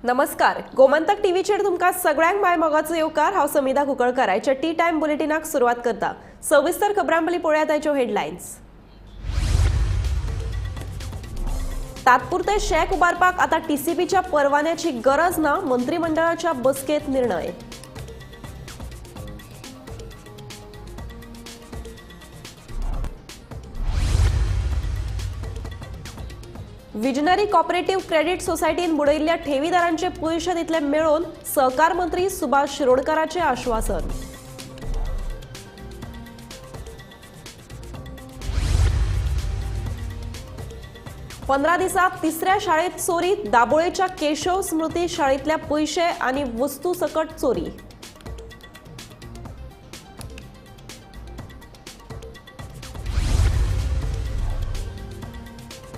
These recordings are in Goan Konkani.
नमस्कार, गोमंतक टीव्हीचेर तुमकां सगळ्यांक माय मोगाचो येवकार. हांव समिधा कुंकळकर. आयच्या टी टायम बुलेटिनाक सुरवात करता. सविस्तर खबरां पयलीं पळोवया आयच्यो हेडलायन्स. तात्पुरते शॅक उबारपाक आतां टीसीपीच्या परवान्याची गरज ना, मंत्रिमंडळाच्या बसकेत निर्णय. विजनरी कॉपरेटिव्ह क्रेडिट सोसायटीन बुडयिल्ल्या ठेवीदारांचे पयशे दितले मेळोवन सहकार मंत्री सुभाष शिरोडकाराचे आश्वासन. 15 दिसात तिसऱ्या शाळेत चोरी, दाबोळेच्या केशव स्मृती शाळेतल्या पयशे आनी वस्तू सकट चोरी.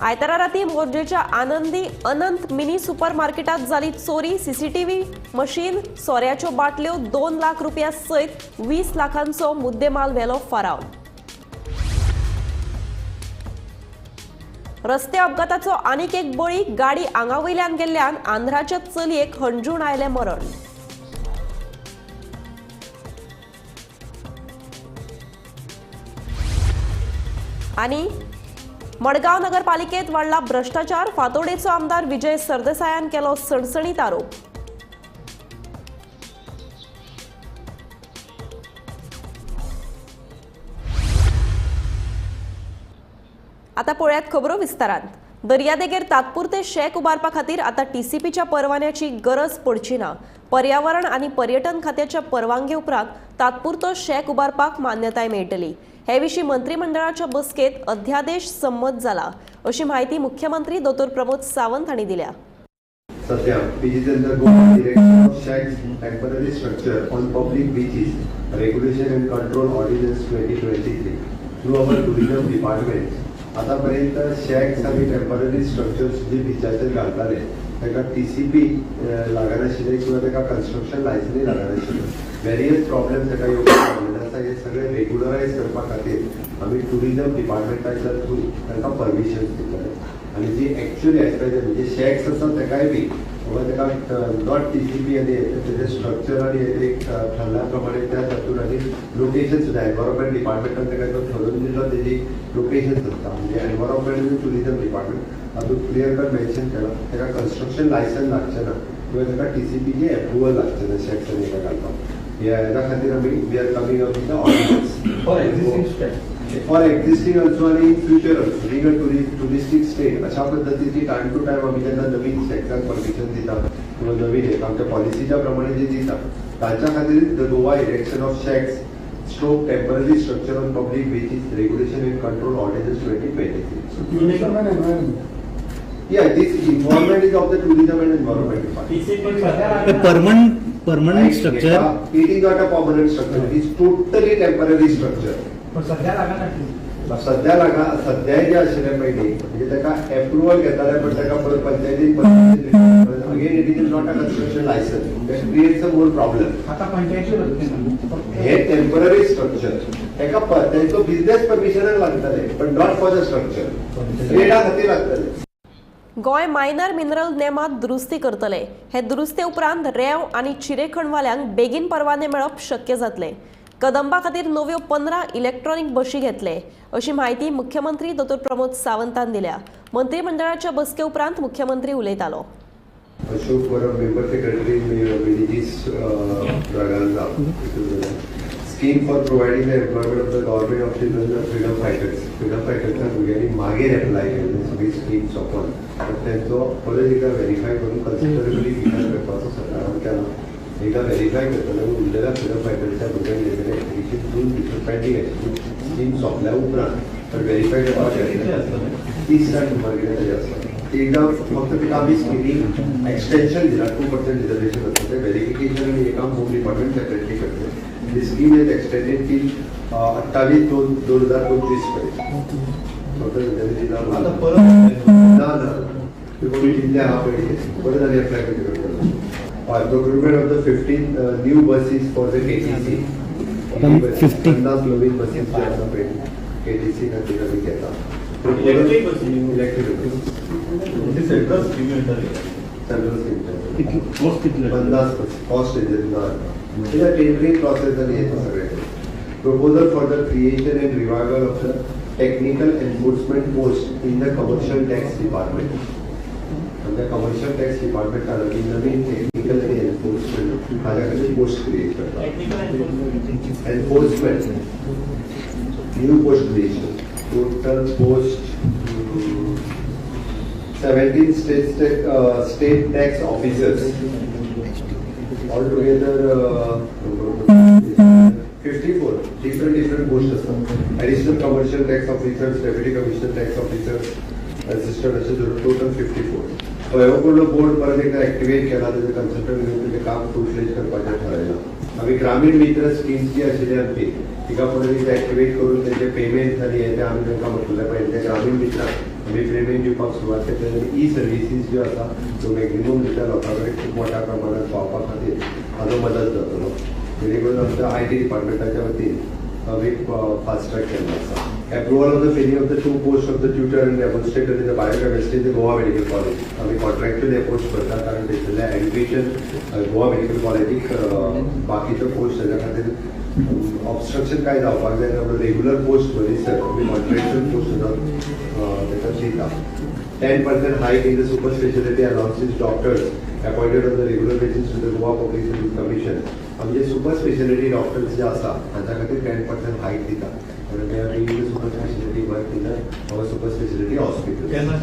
आयतारा राती मोरजेच्या आनंदी अनंत मिनी सुपर मार्केटात जाली चोरी. सीसीटीव्ही मशीन, सोऱ्याच्यो बाटल्यो, 2 लाख रुपया सयत 20 लाखांचो मुद्देमाल व्हेलो फारावन. रस्ते अपघाताचो आनीक एक बळी, गाडी आंगावयल्यान गेल्ल्यान आंध्राच्या चलयेक हणजूण आयलें मरण. आनी मडगांव नगरपालिकेत वाडला भ्रष्टाचार, फातोडेचो आमदार विजय सरदेसायान केलो सणसणीत आरोप. आता पळयात खबरो विस्तारान. दर्यादेगेर तात्पुरते शॅक उबारपा खातीर आतां टीसीपीच्या परवान्याची गरज पडची ना. पर्यावरण आनी पर्यटन खात्याच्या परवानगे उपरांत तात्पुरतो शॅक उबारपाक मान्यताय मेळटली. हे विशीं मंत्रिमंडळाच्या बसकेत अध्यादेश संमत जाला अशी म्हायती मुख्यमंत्री दोतोर प्रमोद सावंत हांणी दिल्या. सध्या which is in the Goa Erection of Shacks Temporary Structure on Public Beaches Regulation and Control Ordinance 2023 through our Tourism Department. आतापर्यंत शॅक्स आनी टेम्पररी स्ट्रक्चर्स जे बिचाचेर घालताले ताका टीसीपी लागनाशिल्लें किंवा ताका कन्स्ट्रक्शन लायसनूय लागनाशिल्लें. वेरियस प्रॉब्लेम्स ताका येवपाक लागलेले आसा. हे सगळे रेग्युलरायज करपा खातीर आमी टुरिजम डिपार्टमेंटाच्या थ्रू तांकां परमिशन्स दितले आनी जी एक्चुअली एज प्रेजंट म्हणजे शॅक्स आसा ताकाय बी बाबा ताका not TCP आनी तेजें स्ट्रक्चर आनी एक ठरल्या प्रमाणे त्या तातूंत आनी लोकेशन सुद्दां एनवायरमेंट डिपार्टमेंटान ताका जो ठरोवन दिल्लो तेजी लोकेशन आसता, म्हणजे एनवायरमेंट आनी टुरिजम डिपार्टमेंट तातूंत क्लियर कट मेन्शन केलां ताका कन्स्ट्रक्शन लायसन लागचें ना किंवा ताका टीसीपीचें एप्रुवल लागचें ना शॅक्स आनी हेका घालपाक. ह्या हेजा खातीर आमी we are coming up with the ordinance for existing shacks. For existing also आणि in future also, being a touristic state, अशा पद्दतीची टायम टू टायम आमी जेन्ना नवीन शॅक्सांक परमिशन दिता किंवा नवीन एक आमच्या पॉलिसीच्या प्रमाणे जे दिता तांच्या खातीर the Goa Erection of Shacks stroke Temporary Structure on Public Beaches Regulation and Control Ordinance 2023. So tourism and environment. Yeah, this involvement is of the Tourism and Environment Department. TCP सध्या permanent structure. It is not a permanent structure, it is totally temporary structure. पण सध्या लागना. सध्या लागा सध्या जे आशिल्लें पयलीं म्हणजे ताका एप्रुवल घेताले पण ताका परत पंचायतीन again it is not a construction licence, that creates a more problem. आता पंचायती बसते. हे टेम्पररी स्ट्रक्चर ताका तेंचो बिझनेस परमिशनाक लागतले पण not for the structure, ट्रेडा खातीर लागतले. गोंय मायनर मिनरल नेमात दुरुस्ती करतले. हे दुरुस्ते उपरांत रेंव आनी चिरेखणवाल्यांक बेगीन परवाने मेळप शक्य जातले. कदंबा खातीर नव्यो 15 इलेक्ट्रॉनिक बशी घेतले अशी म्हायती मुख्यमंत्री दोतोर प्रमोद सावंतान दिल्या. मंत्रिमंडळाच्या बसके उपरांत मुख्यमंत्री उलयतालो. Ashok Parab, Member Secretary, Menezes Braganza. Scheme for providing the employment of the government of children of freedom fighters. Freedom fighters भुरग्यांनी मागीर एप्लाय केल्ले सगळी स्कीम सोंपोन, पण तेंचो परत एकदा व्हेरीफाय करून कन्सिडरेबली विचार करपाचो सरकारान केला. एकदा व्हेरीफाय करतना उरलेल्या फ्रिडम फायटर्सच्या भुरग्यांक दिलेले एप्लिकेशन 2 भितर पेंडींग आशिल्ली स्कीम सोंपल्या उपरांत, पण व्हेरीफाय करपाक 30 जाण सुमार कितें तरी आसता. एकदा फक्त ताका आमी स्किमी एक्सटेन्शन दिला, 2% रिजर्वेशन आसता तें व्हेरिफिकेशन आनी हे काम होम डिपार्टमेंट सेपरेटली करतलें. The scheme is extended till 28/2/2025 पर्यंत. फक्त तेंच्यांनी दिला. आता परत ना ना, कोणी दिल्ले आहा पयलीं परत आनी एप्लाय करचें पडटलें. हय, procurement of the 15 new buses for the KTC. 50. 50 Naveen buses जे आसा पळय केटीसी खातीर आमी घेता. Electric buses? Electric. Central scheme येताली. Central scheme. कॉस्ट कितले? 50. कॉस्ट ना, त्याच्या टेंडरिंग प्रोसेस आणि हे सगळे. Proposal for the creation and revival of the technical enforcement post in the commercial tax department. आमच्या कमर्शियल टॅक्स डिपार्टमेंटान आमी नवीन टेक्निकल आनी एन्फोर्समेंट हाज्या खातीर पोस्ट क्रिएट करता. Enforcement, new post creation. Total post 17 state tax officers, altogether 54 different different posts आसतात. Additional commercial tax officers, deputy commissioner tax officers, assistant अशे धरून टोटल 54. हो पूर्ण बोर्ड परत एकदा ऍक्टिवेट केला. तेजे कन्सल्टंट घेवन तेजें काम फूल फ्लेज करपाचें ठरयलां आमी. ग्रामीण मित्र स्कीम जी आशिल्ली आमची, तिका परत एकदा ऍक्टिवेट करून तेजे पेमेंट आनी हे ते आमी तांकां म्हटलें पळय, ते ग्रामीण मित्रांक आमी पेमेंट दिवपाक सुरवात केली आनी ई सर्विसीस ज्यो आसा त्यो मॅक्झिमम रित्या लोकां कडेन खूब मोठ्या प्रमाणात पावपा खातीर हाजो मदत जातलो. जेणे करून आमच्या IT डिपार्टमेंटाच्या वतीन आमी फास्ट ट्रॅक केल्लो आसा. Approval of the filling of the two post of the tutor and demonstrator in the biochemistry in the Goa Medical College. आमी कॉन्ट्रॅक्च्युअल हे पोस्ट करता, कारण थंयसरल्या एज्युकेशन गोवा मेडिकल कॉलेजीक बाकीच्यो पोस्ट तेच्या खातीर ऑबस्ट्रक्शन काय जावपाक जायना म्हणून रेग्युलर पोस्ट बरी सर आमी कॉन्ट्रॅक्च्युअल पोस्ट सुद्दां ताका दिता. 10% hike in the super speciality allowances doctors appointed on the regular basis to the Goa Public Service Commission. आमचे सुपर स्पेशालिटी डॉक्टर्स जे आसा हांच्या खातीर 10% हायक दिता, कारण they are doing the super speciality work in the our super speciality hospital. केन्ना?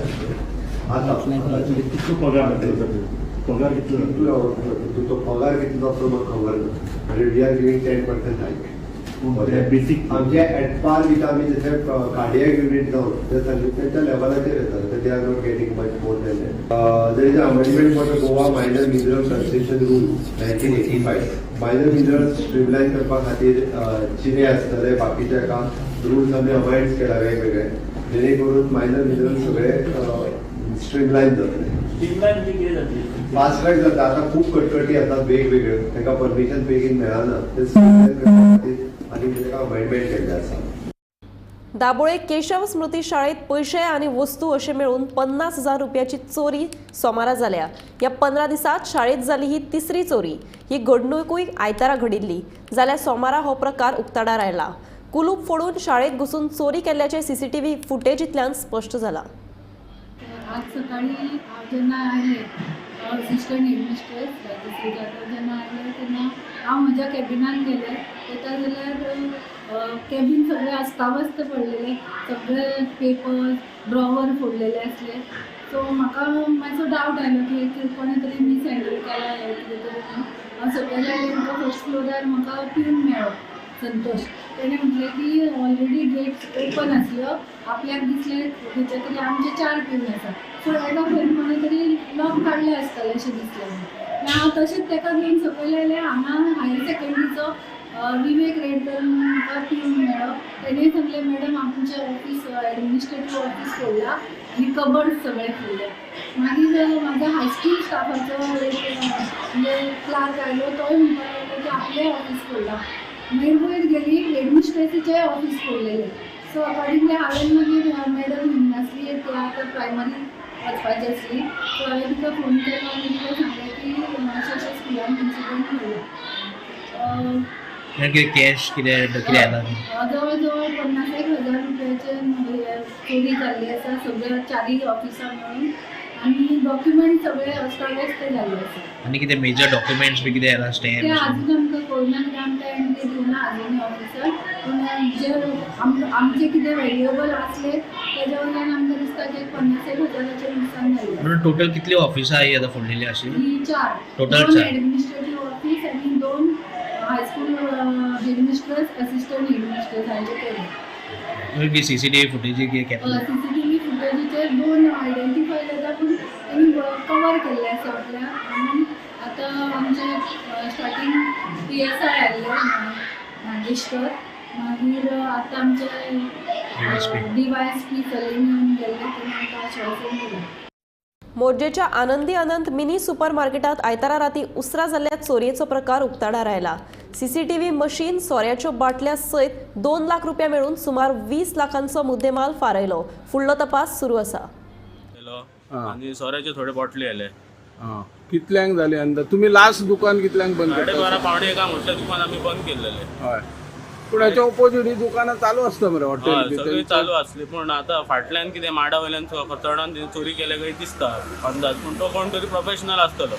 आता. कितलो पगार जातलो? पगार कितलो जातलो? कितलो तो पगार कितलो जातलो म्हाका खबर ना, आनी we are giving 10% hike. Basic. आमचे एट पार विथ आमी जशें कार्डियक युनीट जावन ते सांगितले त्या लेवलाचेर येता. They are not getting much more than that. There is amendment for the Goa Minor Mineral Concession Rule 1985. Minor mineral streamline करपा खातीर चिरे आसतले, बाकीचे हाका रुल्स आमी अमेंड केला वेगवेगळे, जेणे करून मायनर मिनरल सगळे स्ट्रीमलायन जातले. फास्ट ट्रॅक जाता. आतां खूब कटकटी आसात वेगवेगळ्यो, तांकां परमिशन बेगीन मेळना. ते streamline करपा खातीर आनी ताका अमेंडमेंट केल्लें आसा. दाबोळे केशव स्मृती शाळेत पयशे आनी वस्तू अशे मेळून 50,000 रुपयाची चोरी सोमारा जाल्या. ह्या 15 दिसात शाळेत जाली ही तिसरी चोरी. ही घडणुकूय आयतारा घडिल्ली, जाल्यार सोमारा हो प्रकार उक्ताडार आयला. कुलूप फोडून शाळेत घुसून चोरी केल्ल्याचे सीसीटीव्ही फुटेजींतल्यान स्पश्ट जाला. आज सकाळी हांव जेन्ना आयलें, असिस्टंट हेडमिस्ट्रेस राजश्री जाधव, जेन्ना आयलें तेन्ना हांव म्हज्या कॅबिनान गेलें. वता जाल्यार कॅबीन सगळें अस्ताव्यस्त पडलेलें, सगळे पेपर्स, ड्रॉवर फोडलेले आसले. सो म्हाका मातसो डावट आयलो की कोणें तरी मिस हँडल केला हें कितें तरी म्हणून. हांव सकयल आयलें, म्हाका फर्स्ट फ्लोरार म्हाका प्यून मेळ्ळो संतोष. तेणें म्हटलें की ऑलरेडी गेट ओपन आसल्यो, आपल्याक दिसलें खंयच्या तरी, आमचे चार प्यून आसा, सो एका खंय कोणें तरी लॉक काडलें आसतलें अशें दिसलें म्हाका. हांव तशेंच ताका घेवन सकयल आयलें. हांगा हायर सेकंडरीचो विवेक रेडकर म्हणून म्हाका प्यून मेळ्ळो. तेणें सांगलें, मॅडम, आमचें ऑफीस, एडमिनिस्ट्रेटीव ऑफीस फोडलां आनी कबर्ड सगळे फोडले. मागीर म्हाज्या हायस्कूल स्टाफाचो एक म्हणजे क्लार्क आयलो, तोय म्हणपाक लागलो की आपलें ऑफीस फोडलां. मागीर वयर गेली, हेडमिस्ट्रेसीचें ऑफीस फोडलेलें. सो अकॉर्डिंगली हांवें मागीर, मॅडम नासली, ती आतां प्रायमरी वचपाची आसली, सो हांवें तिका फोन केलो आनी तिका सांगलें की अशें अशें स्कुलान इन्सिडंट घडला. कितें कॅश कितें कितें आयला? जवळ जवळ 50 एक हजार रुपयाचे हे चोरी जाल्ली आसा, सगळ्या चारय ऑफिसां मेळून, आनी डॉक्युमेंट सगळे अस्ताव्यस्त जाल्ले आसा. आनी कितें मेजर डॉक्युमेंट्स बी कितें आयला? ते स्टॅम्प? अजून आमकां कळना, कित्याक आमकां एंट्री दिवना अजुनूय ऑफिसर. पूण जे आमचे कितें व्हेल्युएबल आसले तेज्या वयल्यान आमकां दिसता की एक 50 एक हजाराचें नुकसान जाल्लें. म्हणून टोटल कितली ऑफिसां ही आतां फोडलेली अशी? ही चार. Total दोन चार. एडमिनिस्ट्रेटीव ऑफीस आनी दोन हायस्कूल हेडमिस्ट्रस, असिस्टंट हेडमिस्ट्रस हांचे कडेन. सीसीटीव्ही फुटेजी कितें केल्ले? सीसीटीव्ही फुटेजीचेर दोन आयडेंटिफाय जाता, पूण तेणी कवर केल्ले आसा आपल्या म्हणून. आतां आमचे स्टार्टींग पीएसआय आयल्ले नागेशकर, मागीर आतां आमचे DYSP. DYSP Salim येवन गेल्ले, तेणी आमकां आश्वासन दिलें. मोरजेच्या आनंदी अनंत मिनी सुपर मार्केटात आयतारा राती उसरा जाल्ल्या चोरयेचो प्रकार उक्ताडार आयला. सीसीटीव्ही मशीन, सोऱ्याच्यो बाटल्या सयत 2 लाख रुपया मेळून सुमार 20 लाखांचो मुद्देमाल फारयलो. फुडलो तपास सुरू आसा. केलो आनी सोऱ्याचे थोडे बॉटली आयले. आं, कितल्यांक जाली अंदाज? तुमी लास्ट दुकान कितल्यांक बंद करता? 12:30 12:45 म्हटल्यार दुकान आमी बंद केल्लेलें. हय, पूण हाच्या ऑपोजीट ही दुकानां चालू आसता मरे, हॉटेल हय, बी सगळी तेंचं? चालू आसली, पूण आतां फाटल्यान कितें माडा वयल्यान चडान चोरी केल्या काय दिसता अंदाज, पूण तो कोण तरी प्रोफेशनल आसतलो.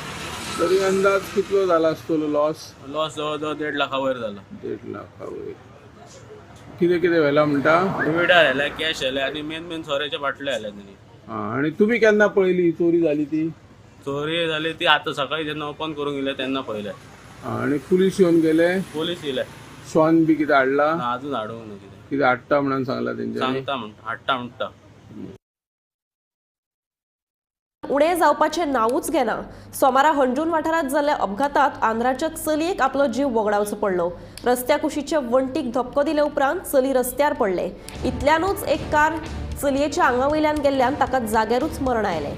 तरी अंदाज कितलो जाला आसतलो लॉस? लॉस जवळ जवळ 1.5 लाखा वयर जाला. 1.5 लाखा वयर. कितें कितें व्हेलां म्हणटा? विडा व्हेल्या, कॅश व्हेल्या आनी मेन मेन सोऱ्याच्या बाटल्या व्हेल्या तेणी. आं, आनी तुमी केन्ना पळयली ही चोरी जाली ती? चोरी जाली ती आतां सकाळी जेन्ना ओपन करूंक येयले तेन्ना पळयले. आं, आनी पुलीस येवन गेले? पोलीस येयले. श्वान बी कितें हाडला? ना, अजून हाडूंक ना कितें. कितें हाडटा म्हणून सांगला तेंच्यांनी? सांगता म्हणटा, हाडटा म्हणटा. उणें जावपाचें नांवूच घेना. सोमारा हणजूण वाठारांत जाल्ल्या अपघातात आंध्राच्या चलयेक आपलो जीव वगडावचो पडलो. रस्त्या कुशीचे वण्टीक धपको दिले उपरांत चली रस्त्यार पडले. इतल्यानूच एक कार चलयेच्या आंगा वयल्यान गेल्ल्यान ताका जाग्यारूच मरण आयलें.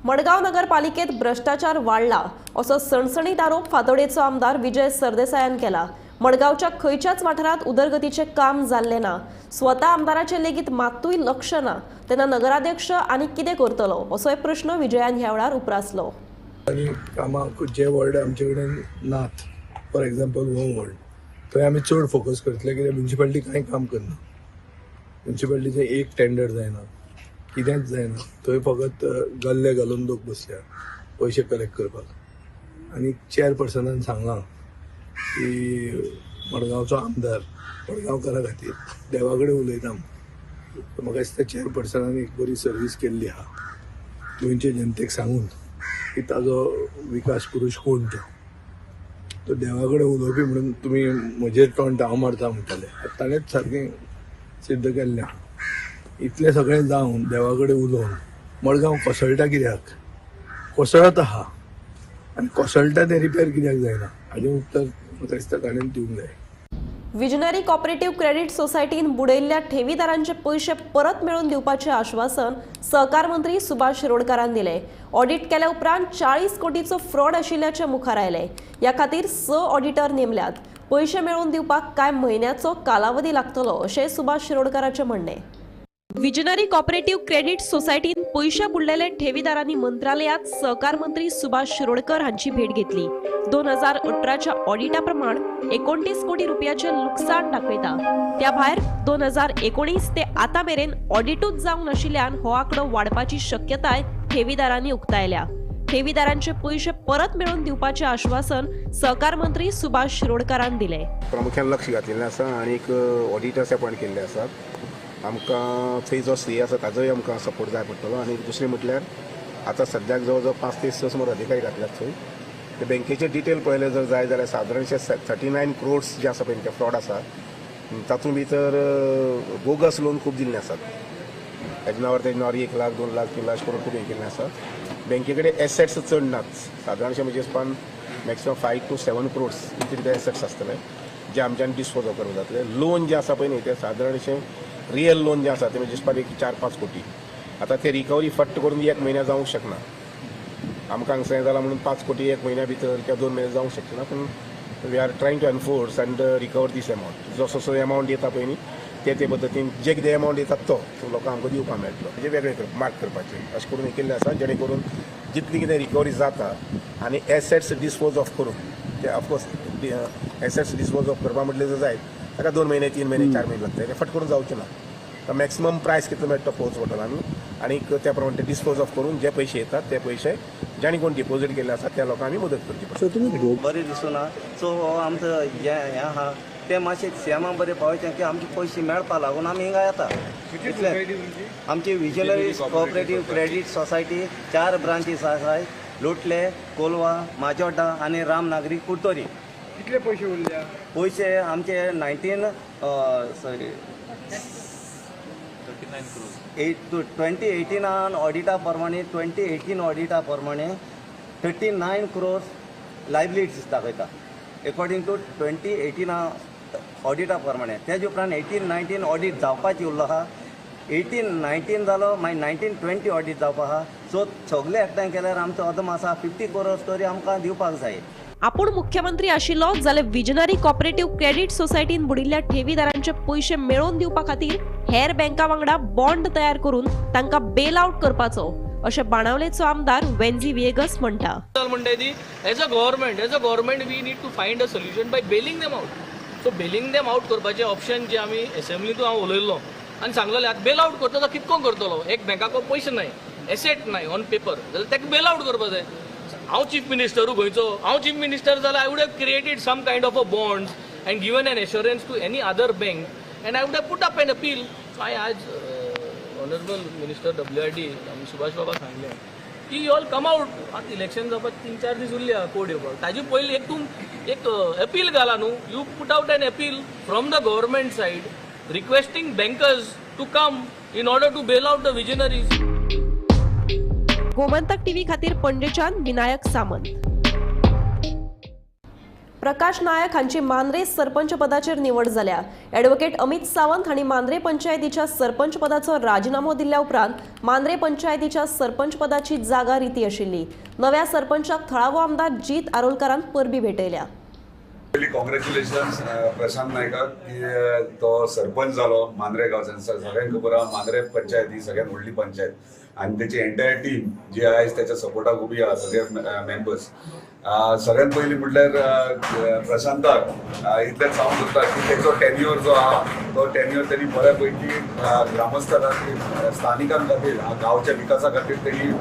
मडगांव नगरपालिकेत भ्रश्टाचार वाडला असो सणसणीत आरोप फातोडेचो आमदार विजय सरदेसायान केला. मडगांवच्या खंयच्याच वाठारांत उदरगतीचें काम जाल्लें ना. स्वता आमदाराचें लेगीत मात्तूय लक्ष ना. तेन्ना नगराध्यक्ष आनी कितें करतलो असोय प्रश्न विजयान ह्या वेळार उप्रासलो. आनी कामाक जे वर्ड आमचे कडेन नात, फॉर एग्जाम्पल हो वर्ड, थंय आमी चड फोकस करतले. कित्याक म्युनिसिपालिटी कांय काम करना, म्युनिसिपालिटीचें एक टेंडर जायना, कितेंच जायना. थंय फकत गल्ले घालून लोक बसल्या पयशे कलेक्ट करपाक. आनी चेअरपर्सनान सांगलां की मडगांवचो आमदार मडगांवकारा खातीर देवा कडेन उलयता. म्हाका दिसता चेअरपर्सनान एक बरी सर्वीस केल्ली आहा गोंयचे जनतेक सांगून की ताजो विकास पुरूश कोण तो. तो देवा कडेन उलोवपी म्हणून तुमी म्हजेर तोंड धांव मारता म्हणटाले, आतां ताणेंच सारकें सिद्ध केल्लें आहा. इतलें सगळें जावन देवा कडेन उलोवन मडगांव कोसळटा कित्याक? कोसळत आहा आनी कोसळटा तें रिपेर कित्याक जायना हाजें उत्तर म्हाका दिसता ताणें दिवंक जाय. विजनरी कॉपरेटिव्ह क्रेडिट सोसायटीन बुडयल्ल्या ठेवीदारांचे पयशे परत मेळोवन दिवपाचें आश्वासन सहकार मंत्री सुभाष शिरोडकारान दिलें. ऑडिट केल्या उपरांत 40 कोटीचो फ्रॉड आशिल्ल्याचें मुखार आयलें. ह्या खातीर 6 ऑडिटर नेमल्यात. पयशे मेळोवन दिवपाक कांय म्हयन्याचो कालावधी लागतलो अशें सुभाष शिरोडकाराचें म्हणणें. विजनरी कॉपरेटिव्ह क्रेडिट सोसायटीन पयशे बुडलेले ठेवीदारांनी मंत्रालयात सहकार मंत्री सुभाष शिरोडकर हांची भेट घेतली. 2018च्या ऑडिटा प्रमाण 29 कोटी रुपयाचें लुकसाण दाखयता. त्या भायर 2019 ते आतां मेरेन ऑडिटूच जावंक नाशिल्ल्यान हो आंकडो वाडपाची शक्यताय ठेवीदारांनी उक्तायल्या. ठेवीदारांचे पयशे परत मेळोवन दिवपाचें आश्वासन सहकार मंत्री सुभाष शिरोडकारान दिलें. प्रामुख्यान लक्ष घातलेलें आसा आनीक ऑडिटर्स अपॉयंट केल्ले आसात. आमकां थंय जो सी आसा ताजोय आमकां सपोर्ट जाय पडटलो. आनी दुसरें म्हटल्यार आतां सद्याक जवळ जवळ 5 ते 6 सुमार अधिकारी घातल्यात थंय. ते बँकेचे डिटेल पळयले जर जाय जाल्यार सादारणशे 39 क्रोड्स जे आसा पळय ते फ्रॉड आसा. तातूंत भितर बोगस लोन खूब दिल्ले आसात. ताजे नांवार तेजे नांवार 1 लाख 2 लाख 3 लाख करून खूब हें केल्लें आसा. बँके कडेन एसेट्स चड नात, सादारणशे म्हणजे स्पान मॅक्सिमम 5 to 7 crores इतले ते एसेट्स आसतले जे आमच्यान डिस्पोज ऑफ करपाक जातले. लोन जे आसा पळय न्ही ते सादारणशे रियल लोन जे आसा ते म्हणजे स्पान 4-5 कोटी. आतां ते रिकवरी फट्ट करून 1 म्हयन्या जावंक शकना. आमकां हांगसर जालां म्हणून 5 कोटी 1 म्हयन्या भितर किंवा 2 म्हयने जावंक शकना, पूण we are trying to enforce and recover this amount. जसो जसो एमावंट येता पळय न्ही ते ते पद्दतीन जे कितें एमावंट येतात तो लोकांक आमकां दिवपाक मेळटलो. म्हणजे वेगळे मार्क करपाचें अशें करून हें केल्लें आसा जेणे करून जितली कितें रिकवरी जाता आनी एसेट्स डिस्पोज ऑफ करून ते ऑफकोर्स एसेट्स डिस्पोज ऑफ करपा म्हटलें जर जायत ताका 2 म्हयने 3 म्हयने 4 म्हयने लागता, तें फट करून जावचें ना. मॅक्सिमम प्रायस कितलो मेळटा तो पळोवचो पडटलो आमी आनी त्या प्रमाणे ते डिस्पोज ऑफ करून जे पयशे येतात ते पयशे जांणी कोण डिपोजीट केल्ले आसा त्या लोकांक आमी मदत करची पडटा. बरें दिसना. सो हो आमचो हें आहा तें मातशें सीएमा बरें पावयचें की आमचे पयशे मेळपा लागून आमी हिंगा येता. आमची visionary cooperative credit society 4 branches आसाय, लोटले, कोलवा, माजोड्डा आनी रामनागरी कुडतरी. कितले पयशे उरल्या? पयशे आमचे 2018 ऑडिटा प्रमाणे 2018 ऑडिटा प्रमाणे 39 क्रोर्स लायबिलिटीज दाखयता एकॉर्डिंग टू 2018 ऑडिटा प्रमाणे. तेज उपरांत 18-19 ऑडिट जावपाची उरलो आहा, 18-19 जालो, मागीर 19-20 ऑडिट जावपा आहा. सो सगळे एकठांय केल्यार आमचो अदमास आसा 50 क्रोर्स तरी आमकां दिवपाक जाय. आपूण मुख्यमंत्री आशिल्लो जाल्यार विजनरी कॉपरेटिव्ह क्रेडीट सोसायटीन बुडिल्ल्या ठेवीदारांचे पयशे मेळोवन दिवपा खातीर हेर बँका वांगडा बॉन्ड तयार करून तांकां बेल आउट करपाचो अशें बाणावलेचो आमदार वेन्झी व्हिएगस म्हणटा. म्हणटा ती as a government we need to find a solution by bailing them out. So bailing them out करपाचें ऑप्शन जे आमी एसेंब्लींतूय हांव उलयल्लो आनी सांगलेलें, आतां बेल आउट करता तो कितको करतलो? एक बँकाको पयशे नाय, एसेट नाय ऑन पेपर, जाल्यार ताका बेल आउट करपा जाय. हांव चीफ मिनिस्टरू गोंयचो, हांव चीफ मिनिस्टर जाल्यार I would have created some kind of a bonds and given an assurance to any other bank and I would have put up an appeal. So हांवें आज ऑनरेबल मिनिस्टर WRD Subhash बाबा सांगलें की you all come out. आतां इलेक्शन जावपाक 3-4 दीस उरल्या कोड येवपाक, ताजे पयलीं एक तूं एक अपील घाला न्हू. You put out an appeal from the government side requesting bankers to come in order to bail out the visionaries. Gomantak TV खातीर पणजेच्यान विनायक सामंत. प्रकाश नायक हांची मांद्रे सरपंच पदाचेर निवड जाल्या. ॲडव्होकेट अमित सावंत हांणी मांद्रे पंचायतीच्या सरपंच पदाचो राजिनामो दिल्ल्या उपरांत मांद्रे पंचायतीच्या सरपंच पदाची जागा रिती आशिल्ली. नव्या सरपंचाक थळावो आमदार जीत आरोलकारान परबी भेटयल्या. पयलीं कॉंग्रॅच्युलेशन्स प्रशांत नायकाक की तो सरपंच जालो मांद्रे गांवच्यान. सगळ्यांक खबर आहा मांद्रे पंचायत ही सगळ्यात व्हडली पंचायत आनी तेची एंटायर टीम जी आयज तेच्या सपोर्टाक उबी आहा, सगळे मेंबर्स. सगळ्यात पयलीं म्हटल्यार प्रशांताक इतलेंच सांगूंक सोदता की तेचो टेन्युअर जो आहा तो टेन्युअर तेणी बऱ्या पैकी ग्रामस्था खातीर, स्थानिकां खातीर, गांवच्या विकासा खातीर तेणी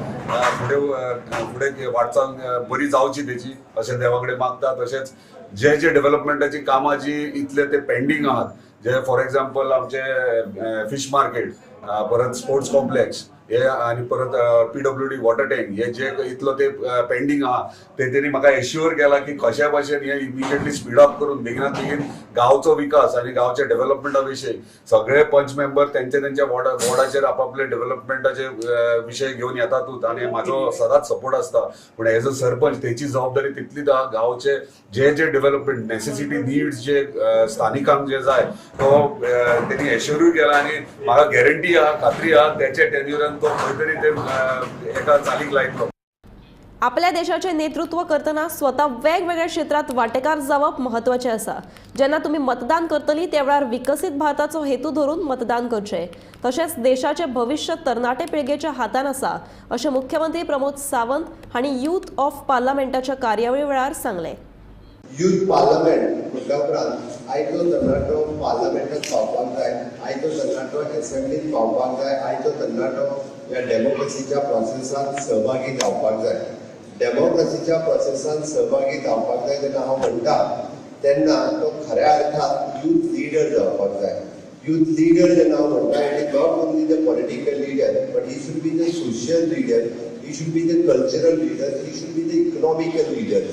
फुडें फुडें वाटचाल बरी जावची तेची अशें देवा कडेन मागता. तशेंच जे जे डेव्हलपमेंटाची कामां जी इतले ते पेंडींग आहात, जे फॉर एग्जाम्पल आमचे फिश मार्केट, परत स्पोर्ट्स कॉम्प्लेक्स हे आनी परत PWD water tank, हे जे इतलो ते पेंडींग आहा ते तेणी म्हाका एश्युअर केला की कशा भाशेन हे इमिजिएटली स्पीड अप करून बेगिनात बेगीन गांवचो विकास आनी गांवच्या डेव्हलपमेंटा विशयी सगळे पंच मेंबर तेंच्या तेंच्या वॉर्डाचेर आपापले डेव्हलपमेंटाचे विशय घेवन येतातूच आनी म्हाजो सदांच सपोर्ट आसता. पूण एज अ सरपंच तेची जबाबदारी तितलीच आहा गांवचे जे जे डेव्हलपमेंट नेसेसिटी नीड्स जे स्थानिकांक जे जाय तो तेणी एश्युरूय केला आनी म्हाका गॅरंटी आहा, खात्री आहा तेच्या टेन्युरान तो खंय तरी ते एका चालीक लायतलो. आपल्या देशाचे नेतृत्व करतना स्वता वेगवेगळ्या क्षेत्रात वांटेकार जावप म्हत्वाचें आसा. जेन्ना तुमी मतदान करतली त्या वेळार विकसीत भारताचो हेतू धरून मतदान करचें. तशेंच देशाचें भविश्य तरणाटे पिळगेच्या हातान आसा अशें मुख्यमंत्री प्रमोद सावंत हांणी यूथ ऑफ पार्लमेंटाच्या कार्यावळी वेळार सांगलें. यूथ पार्लमेंट म्हटल्या उपरांत आयचो तरणाटो पार्लमेंटात पावपाक जाय, आयचो तरणाटो एसेंब्लीत पावपाक जाय, आयचो तरणाटो ह्या डेमोक्रेसीच्या प्रोसेसांत सहभागी जावपाक जाय. डेमोक्रेसीच्या प्रोसेसांत सहभागी जावपाक जाय जेन्ना हांव म्हणटा तेन्ना तो खऱ्या अर्थान यूथ लिडर जावपाक जाय. यूथ लिडर जेन्ना हांव म्हणटा, it is not only the political leader but he should be the social leader, he should be the cultural leader, he should be the economical leader.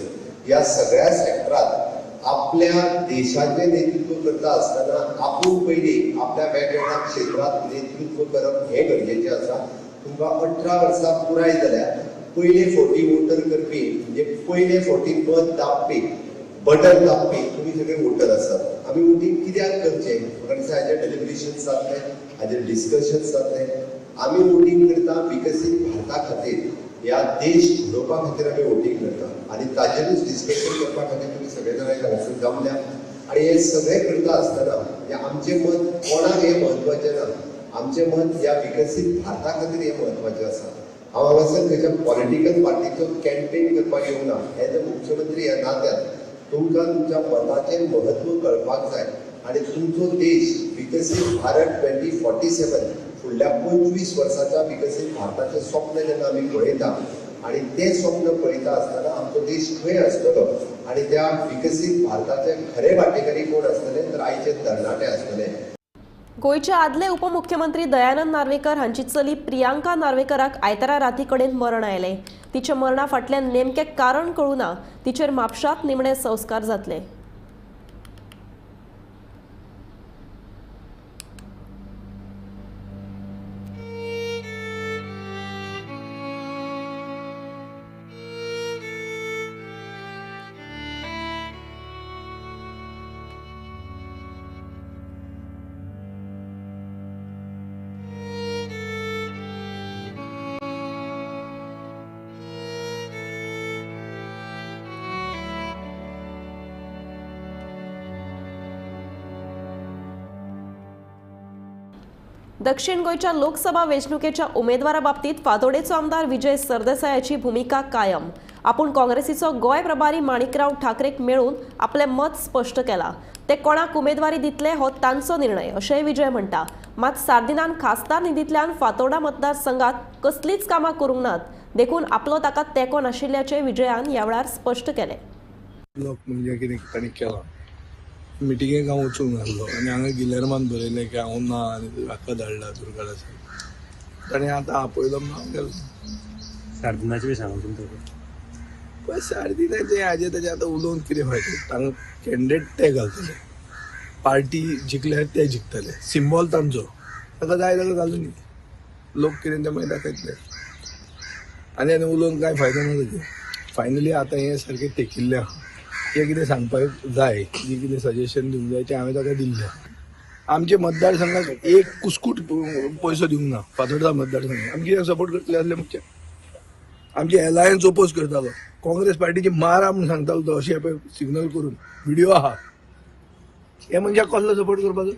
ह्या सगळ्या सेक्टरात आपल्या देशाचें नेतृत्व करता आसतना आपूण पयलीं आपल्या वेगवेगळ्या क्षेत्रांत नेतृत्व करप हें गरजेचें आसा. तुमकां 18 वर्सां पुराय जाल्यार पयले फावटी वोटर करपी म्हणजे पयले फावटी मत दाबपी, बटन दाबपी तुमी सगळे वोटर आसात. आमी वोटींग कित्याक करचें? म्हाका दिसता हाजेर डेलिब्रेशन जातलें, हाजेर डिस्कशन जातलें. आमी वोटींग करता विकसीत भारता खातीर, ह्या देश घडोवपा खातीर आमी वोटींग करता आनी ताजेरूच डिस्कशन करपा खातीर तुमी सगळे जाणां हांगासर जमल्या. आनी हें सगळें करता आसतना हें आमचें मत कोणाक हें म्हत्वाचें ना, आमचें मत ह्या विकसीत भारता खातीर हें म्हत्वाचें आसा. हांव हांगासर खंयच्या पॉलिटिकल पार्टीचो कॅम्पेन करपाक येवंक ना. एज अ मुख्यमंत्री ह्या नात्यान तुमकां तुमच्या मताचें म्हत्व कळपाक जाय आनी तुमचो देश विकसीत भारत 2047 फुडल्या 25 वर्साच्या विकसीत भारताचें स्वप्न जेन्ना आमी पळयता आनी तें स्वप्न पळयता आसतना आमचो देश खंय आसतलो आनी त्या विकसीत भारताचे खरे वाटेकारी कोण आसतले तर आयचे तरणाटे आसतले. गोंयचे आदले उपमुख्यमंत्री दयानंद नार्वेकर हांची चली प्रियांका नार्वेकराक आयतारा राती कडेन मरण आयलें. तिच्या मरणा फाटल्यान नेमकें कारण कळूं ना. तिचेर म्हापशांत निमणे संस्कार जातले. दक्षिण गोंयच्या लोकसभा वेंचणुकेच्या उमेदवारा बाबतीत फातोडेचो आमदार विजय सरदेसायाची भुमिका कायम. आपूण काँग्रेसीचो गोंय प्रभारी माणिकराव ठाकरेक मेळून आपलें मत स्पश्ट केलां. ते कोणाक उमेदवारी दितले हो तांचो निर्णय अशेंय विजय म्हणटा. मात सार्दिनान खासदार निधींतल्यान फातोर्डा मतदारसंघात कसलीच कामां करूंक नात, देखून आपलो ताका तेंको नाशिल्ल्याचें विजयान ह्या वेळार स्पश्ट केलें. ब्लॉक म्हणजे कितें तांणी केलां, मिटिंगेक हांव वचूंक नासलो आनी हांगा गिलेरमान बरयलें की हांव ना आनी हाका धाडला दुर्गाडा साहेब. ताणें आतां आपयलो म्हणून हांव गेलो. सार्दिनाचें बी सांगून तुमकां पळय सार्दिनाचें हाजें ताजें आतां उलोवन कितें फायदो. तांकां कॅन्डिडेट ते घालतले, पार्टी जिखल्यार ते जिखतले, सिंबॉल तांचो, ताका जाय जाल्यार घालून दी, लोक कितें तें मागीर दाखयतले. आनी आनी उलोवन कांय फायदो ना ताजें. फायनली आतां हें सारकें तेकिल्लें आहा, जें कितें सांगपाक जाय, जें कितें सजेशन दिवंक जाय तें हांवें ताका दिल्लें. आमच्या मतदारसंघाक एक कुस्कूट पयसो दिवंक ना फातोर्डा मतदारसंघाक. आमी कित्याक सपोर्ट करतले आसले? मुख्य आमचे एलायन्स ओपोज करतालो, काँग्रेस पार्टीची मारा म्हूण सांगतालो तो, अशें पळय सिग्नल करून व्हिडिओ आहा. हे मनशाक कसलो सपोर्ट करपाचो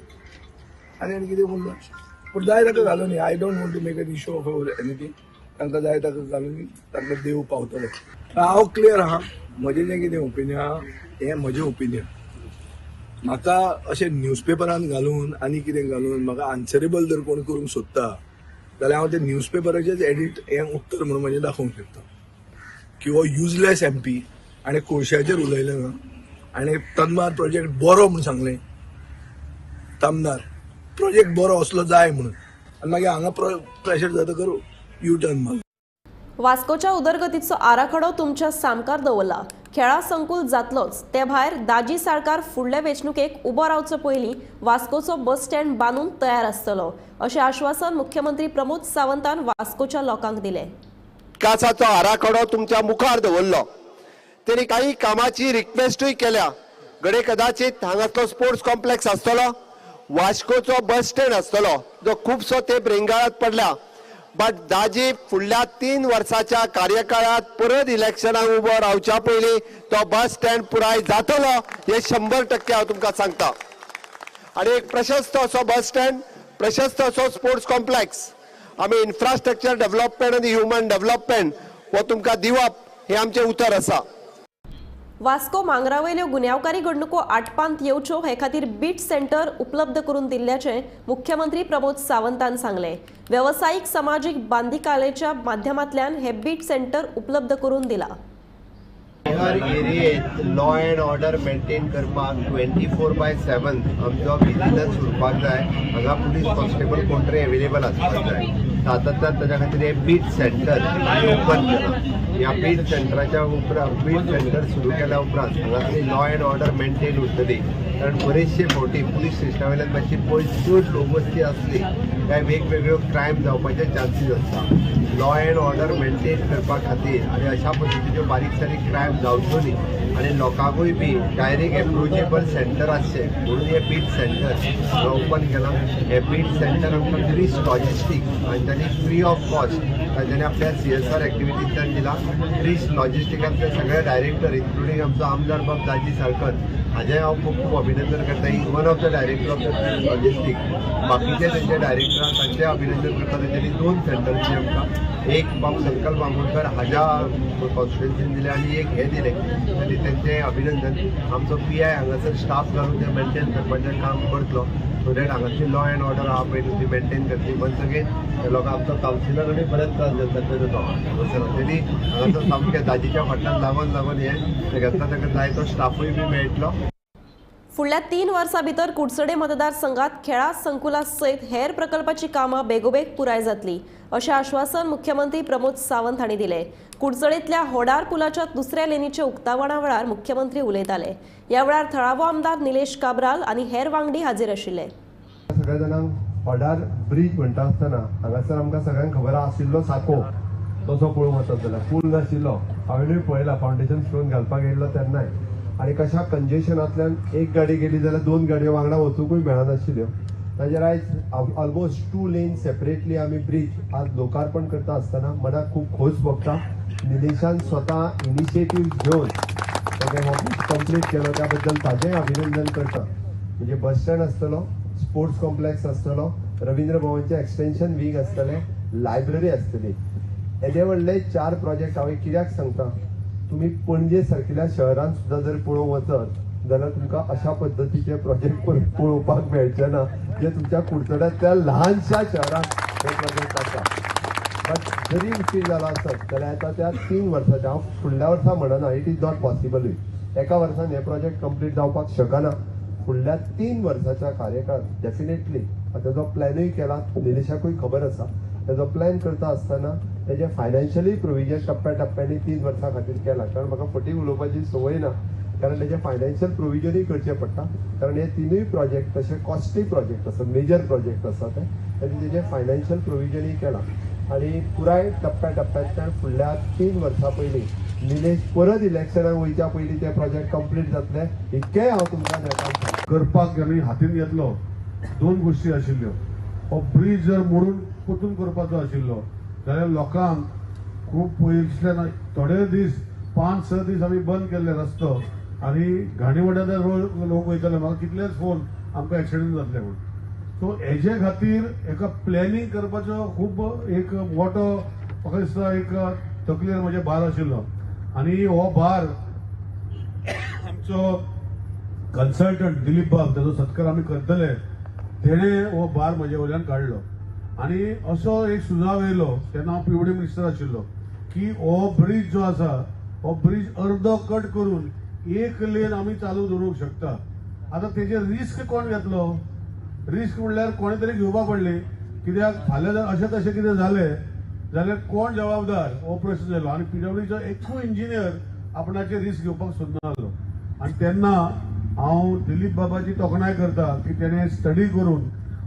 आनी आनी कितें उरला? पूण जाय ताका घालून, I don't want to make an issue of anything. तांकां जाय ताका घालून तांकां देव पावतलो. हांव क्लियर आहा, म्हजें जें कितें ओपिनियन आहा हें म्हजें ओपिनियन. म्हाका अशें न्यूजपेपरान घालून आनी कितें घालून म्हाका आन्सरेबल जर कोण करूंक सोदता जाल्यार हांव ते न्यूजपेपराचेच एडिट हें उत्तर म्हणून म्हजें दाखोवंक शकता की हो युजलेस एमपी आनी कोळशाचेर उलयलें ना आनी तन्मार प्रोजेक्ट बरो म्हूण सांगलें, तमनार प्रोजेक्ट बरो असलो जाय म्हणून, आनी मागीर हांगा प्रेशर जातकर यू टर्न मारलो. वास्कोच्या उदरगतीचो आराखडो तुमच्या सामकार दवरला. खेळां संकुल जातलोच, ते भायर दाजी साळकार फुडले वेंचणुकेक उबो रावचो पयलीं वास्कोचो बस स्टँड बांदून तयार आसतलो अशें आश्वासन मुख्यमंत्री प्रमोद सावंतान वास्कोच्या लोकांक दिलें. विकासाचो आराखडो तुमच्या मुखार दवरलो, तेणी काही कामाची रिक्वेस्टूय केल्या. घडये कदाचित हांगासलो स्पोर्ट्स कॉम्प्लेक्स आसतलो, वास्कोचो बस स्टँड आसतलो जो खुबसो तेंप रेंगाळात पडला. बट दाजी फुडल्या 3 वर्साच्या कार्यकाळात परत इलेक्शनाक उबो रावच्या पयलीं तो बस स्टँड पुराय जातलो हे 100% हांव तुमकां सांगता. आनी एक प्रशस्त असो बस स्टँड, प्रशस्त असो स्पोर्ट्स कॉम्प्लेक्स, आमी इन्फ्रास्ट्रक्चर डेव्हलपमेंट आनी ह्युमन डेव्हलपमेंट हो तुमकां दिवप हें आमचें उतर आसा. वास्को मांगरावयल्यो गुन्यांवकारी घडणुको आटपांत येवच्यो हे खातीर बीट सेंटर उपलब्ध करून दिल्ल्याचें मुख्यमंत्री प्रमोद सावंतान सांगलें. वेवसायीक समाजीक बांदिकालेच्या माध्यमांतल्यान हे बीट सेंटर उपलब्ध करून दिला. हर एरियेत लॉ एंड ऑर्डर मेंटेन करपाक 24/7 आमचो विजिलन्स उरपाक जाय. हांगा पुलीस कॉन्स्टेबल कोण तरी एवेलेबल आसपाक जाय. सातत्यान ताच्या खातीर हे बीट सेंटर ओपन केलां. ह्या बीट सेंटराच्या उपरांत, बीट सेंटर सुरू केल्या उपरांत हांगासली लॉ एंड ऑर्डर मेंटेन उरतली. कारण बरेचशे फावटी पुलीस स्टेशना वयल्यान मातशी पयस चड लोकवस्ती आसली काय वेगवेगळ्यो क्रायम जावपाचे चान्सीस आसता. लॉ एंड ऑर्डर मेंटेन करपा खातीर आनी अशा पद्दतीच्यो बारीक सारीक क्रायम जावच्यो न्ही आनी लोकांकूय बी डायरेक्ट एप्रोचेबल सेंटर आसचें म्हणून हें बीट सेंटर ओपन केलां. हें बीट सेंटर आमकां क्रिस लॉजिस्टीक तांच्यांनी फ्री ऑफ कॉस्ट तांच्यांनी आपल्या CSR एक्टिविटींतल्यान दिला. क्रिस लॉजिस्टिकांतले सगळे डायरेक्टर इन्क्लुडींग आमचो आमदार बाब दाजी साळकर हाजें हांव खूब खूब अभिनंदन करता. Is one of the director of the Chris logistic. बाकीचे तेंचे डायरेक्टरां तांचें अभिनंदन करता. तेंच्यांनी 2 सेंटर दिले आमकां, एक बाब संकल्प आमोणकर हाज्या कॉन्स्टिट्युएन्सीन दिले आनी एक हे दिले, आनी तेंचें अभिनंदन. आमचो PI हांगासर स्टाफ घालून ते मेंटेन करपाचें काम करतलो सो that हांगाची लॉ एंड ऑर्डर आहा पळय ती मेंटेन करतली. वन्स अगेन लोकां आमचो कावन्सिलर आनी बरेच त्रास जाता तो हांगासर तेणी हांगासर सामकें दाजीच्या फाटल्यान लागून लागून हें घेतला, ताका जाय तो स्टाफूय बी मेळटलो. फुडल्या 3 वर्सां भितर कुडचडे मतदारसंघात खेळां संकुला सयत हेर प्रकल्पाची कामां बेगोबेग पुराय जातली अशें आश्वासन मुख्यमंत्री प्रमोद सावंत हांणी दिलें. कुडचडेंतल्या होडार पुलाच्या दुसऱ्या लेनीच्या उक्तावणा वेळार मुख्यमंत्री उलयताले. ह्या वेळार थळावो आमदार निलेश काब्राल आनी हेर वांगडी हाजीर आशिल्ले. सगळ्या जाणांक होडार ब्रीज म्हणटा आसतना हांगासर आमकां सगळ्यांक खबर आशिल्लो साको तसो पळोवंक वचत जाल्यार पूल नाशिल्लो. हांवेनूय पळयला फावंडेशन स्टोन घालपाक येयल्लो तेन्नाय, आनी कशा कंजेशनांतल्यान एक गाडी गेली जाल्यार 2 गाडयो वांगडा वचुंकूय मेळनाशिल्ल्यो. ताजेर आयज ऑलमोस्ट 2 लेन सेपरेटली आमी ब्रीज आज लोकार्पण करता आसतना मनाक खूब खोस भोगता. निलेशान स्वता इनिशिएटीव घेवन हो ब्रीज कंप्लीट केलो त्या बद्दल ताजेंय अभिनंदन करता. म्हणजे बस स्टँड आसतलो, स्पोर्ट्स कॉम्प्लेक्स आसतलो, रवींद्र भवनचें एक्सटेन्शन वींग आसतलें, लायब्ररी आसतली. येदे व्हडले 4 प्रोजेक्ट हांव कित्याक सांगता, तुमी पणजे सारकिल्या शहरान सुद्दां जर पळोवंक वचत जाल्यार तुमकां अशा पद्दतीचे प्रोजेक्ट पळोवपाक मेळचे ना जे तुमच्या कुडचड्यांतल्या ल्हानशा शहरांत हे प्रोजेक्ट आसा. बट जरी उशीर जाला आसत जाल्यार आतां त्या 3 वर्साच्या, हांव फुडल्या वर्सा म्हणना, it is not possible, एका वर्सान हे प्रोजेक्ट कंप्लीट जावपाक शकना. फुडल्या 3 वर्साच्या कार्यकाळात डेफिनेटली ताजो प्लॅनूय केला, निलेशाकूय खबर आसा. ताजो प्लॅन करता आसतना तेजें फायनान्शियली प्रोविजन टप्प्या टप्प्यांनी 3 वर्सां खातीर केला, कारण म्हाका फटी उलोवपाची संवय ना, कारण तेजें फायनान्शियल प्रोविजनूय करचें पडटा, कारण हे 3 प्रोजेक्ट तशे कॉस्टली प्रोजेक्ट आसा, मेजर प्रोजेक्ट आसा ते, आनी तेजें फायनान्शियल प्रोविजनूय केलां आनी पुराय टप्प्या टप्प्यांतल्यान फुडल्या 3 वर्सां पयलीं निलेश परत इलेक्शनाक वयच्या पयलीं ते प्रोजेक्ट कंप्लीट जातले इतकेंय हांव तुमकां नेटान करपाक आमी हातीन घेतलो. 2 गोश्टी आशिल्ल्यो, हो ब्रीज जर मोडून परतून करपाचो आशिल्लो जाल्यार लोकांक खूब पयसल्यान थोडे दीस 5-6 दीस आमी बंद केल्ले रस्तो आनी घाणीवाड्यार लोक वयताले, म्हाका कितलेच फोन आमकां एक्सिडंट जातले म्हूण. सो हेजे खातीर एका प्लॅनिंग करपाचो खूब एक मोठो म्हाका दिसता एक तकलेर म्हजे भार आशिल्लो आनी हो भार आमचो कन्सल्टंट दिलीप बाब, ताजो सत्कार आमी करतले, तेणें हो भार म्हजे वयल्यान काडलो. आनी असो एक सुझाव येयलो तेन्ना हांव पीडब्ल्यूडी मिनिस्टर आशिल्लो की हो ब्रीज जो आसा हो ब्रीज अर्दो कट करून 1 लेन आमी चालू दवरूंक शकता. आतां तेजेर रिस्क कोण घेतलो? रिस्क म्हणल्यार कोणे तरी घेवपाक पडली, कित्याक फाल्यां जर अशें तशें कितें जालें जाल्यार कोण जबाबदार हो प्रश्न जालो. आनी पीडब्ल्यूडीचो एकूय इंजिनियर आपणाचेर रिस्क घेवपाक सोदना जालो. आनी तेन्ना हांव दिलीप बाबाची तोखणाय करता की तेणें स्टडी करून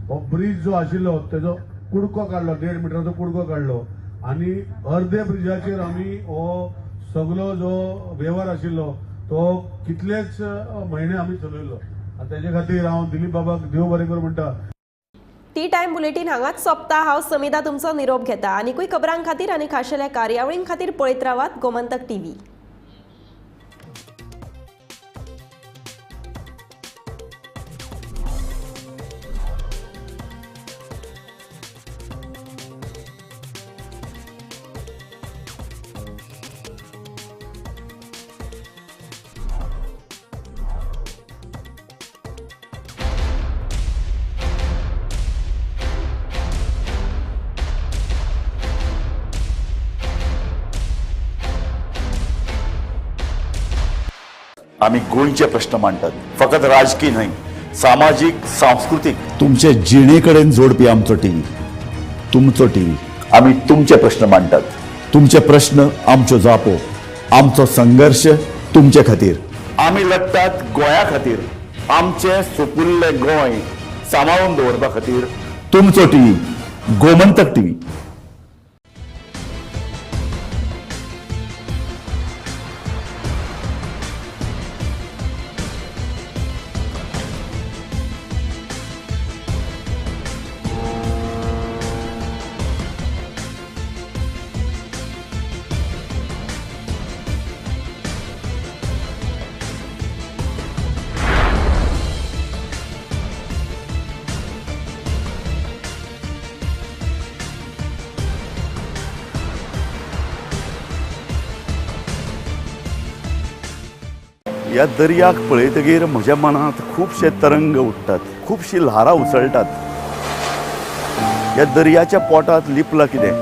हो ब्रीज जो आशिल्लो तेजो कुडको काडलो, 1.5 मिटराचो कुडको काडलो आनी अर्दे ब्रिजाचेर आमी हो सगलो जो वेव्हार आशिल्लो तो कितलेच म्हयने आमी चलयलो. आनी तेजे खातीर हांव दिलीप बाबाक देव बरें करूं म्हणटा. टी टायम बुलेटीन हांगाच सोंपता. हांव समिता तुमचो निरोप घेता. आनीकूय खबरां खातीर आनी खाशेल्या कार्यावळीं खातीर पळयत रावात गोमंतक टीव्ही. आमी गोंयचे प्रश्न मांडटात, फकत राजकीय न्हय, सामाजीक, सांस्कृतीक, तुमचे जिणे कडेन जोडपी आमचो टीव्ही, तुमचो टीव्ही. आमी तुमचे प्रश्न मांडटात, तुमचे प्रश्न आमच्यो जापो, आमचो संघर्श तुमचे खातीर. आमी लढटात गोंया खातीर, आमचें सुपुल्लें गोंय सांबाळून दवरपा खातीर. तुमचो टीव्ही, गोमंतक टीव्ही. ह्या दर्याक पळयतगीर म्हज्या मनांत खुबशे तरंग उठ्ठात, खुबशी ल्हारां उसळटात. ह्या दर्याच्या पोटांत लिपलां कितें?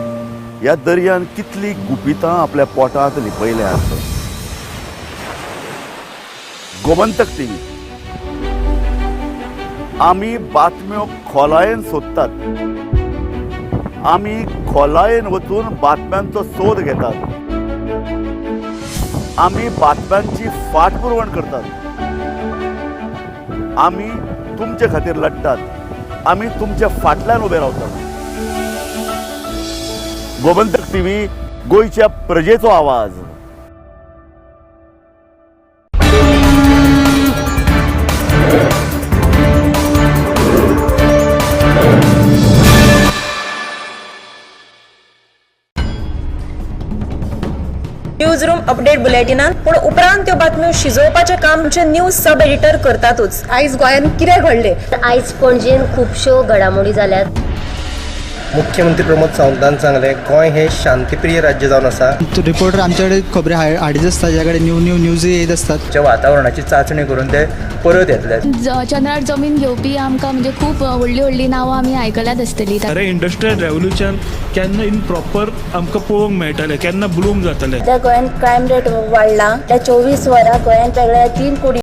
ह्या दर्यान कितलीं गुपितां आपल्या पोटांत लिपयल्यांत. गोमंतक टीव्ही आमी बातम्यो खोलायेन सोदतात, आमी खोलायेन वचून बातम्यांचो सोद घेतात, आमी बातम्यांची फाटपुरवण करतात, आमी तुमचे खातीर लढटात, आमी तुमच्या फाटल्यान उबे रावतात. गोमंतक टीव्ही, गोंयच्या प्रजेचो आवाज. न्यूज रूम अपडेट बुलेटिनान, पूण उपरांत त्यो बातम्यो शिजोवपाचें काम आमचे न्यूज सब एडिटर करतातूच. आयज गोंयांत कितें घडलें? आयज पणजेन खुबश्यो घडामोडी जाल्यात. मुख्यमंत्री प्रमोद सावंतान सांगलें, गोंय हें शांतीप्रिय राज्य जावन आसा. रिपोर्टर आमच्याकडे खबरी हाडीत आसता, ज्या कडेन न्यू न्यू न्यूज येत आसतात. वातावरणाची चांचणी करून ते परत येतले. चंद्रार जमीन घेवपी आमकां म्हणजे खूब व्हडली व्हडली नांवां आमी आयकल्यात आसतली. अरे, इंडस्ट्रियल रेवोल्युशन केन्ना इन प्रॉपर आमकां पळोवंक मेळटलें, केन्ना ब्लूम जातलें? सध्या गोंयांत क्रायम रेट वाडला. त्या 24 वरां गोंयांत वेगळ्या 3 कोटी